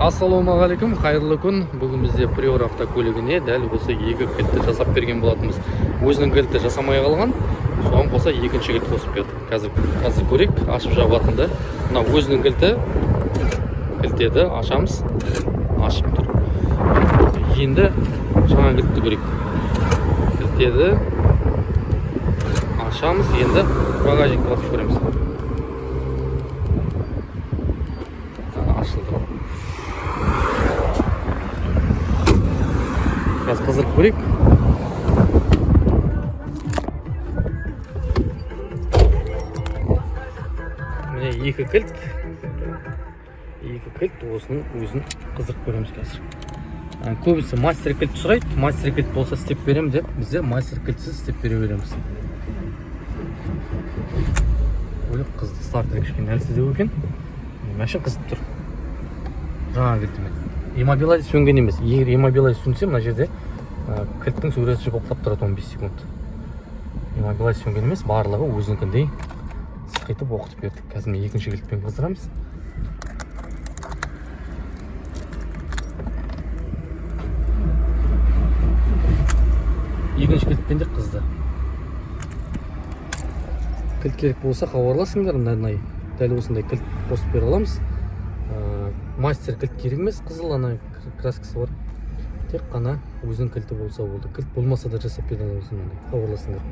Ассалаумағалейкум, қайырлы күн. Бүгін бізде Приора автокөлігіне дәл осы екі кілтті жасап берген болатынбыз. Өзінің кілті жасамай қалған, соған қоса екінші кілт қосып бердік. Қазір көрейік, ашып жабатынды. Мына өзінің кілті, кілтеді ашамыз, ашып тұр. Енді жаңа кілтті көрейік. Кілтеді ашамыз, енді багажникті басып көреміз. Ашылды. Қазір қыздырып көрейік. Міне, екі кілт. Екі кілт, осының өзін қыздырып көреміз қазір. Көбісі мастер кілт сұрайды. Мастер кілт болса, істеп беремін деп, бізде мастер кілтсіз істеп бере береміз. Көлік қызды, стартер кішкене әлсіздеу екен. Машина қызып тұр. Жаңа кілтімен. Иммобилайзер сөнген емес. Егер иммобилайзер сөнсе, мына жерде кілттің суреті жыбырлап тұрады 15 секунд. Иммобилайзер сөнген емес, барлығы өзінікіндей сықитып оқытып бердік. Қазір міне екінші кілтпен қыздырамыз. Екінші кілтпен де қызды. Кілт керек болса, хабарласыңдар. Мынандай дәл осындай кілт қосып бере аламыз. Мастер кілт керек емес, қызыл ана краскасы бар. Тек қана өзінің кілті болса болды. Кілт болмаса да жасап бере аламыз мынандай. Хабарласыңдар.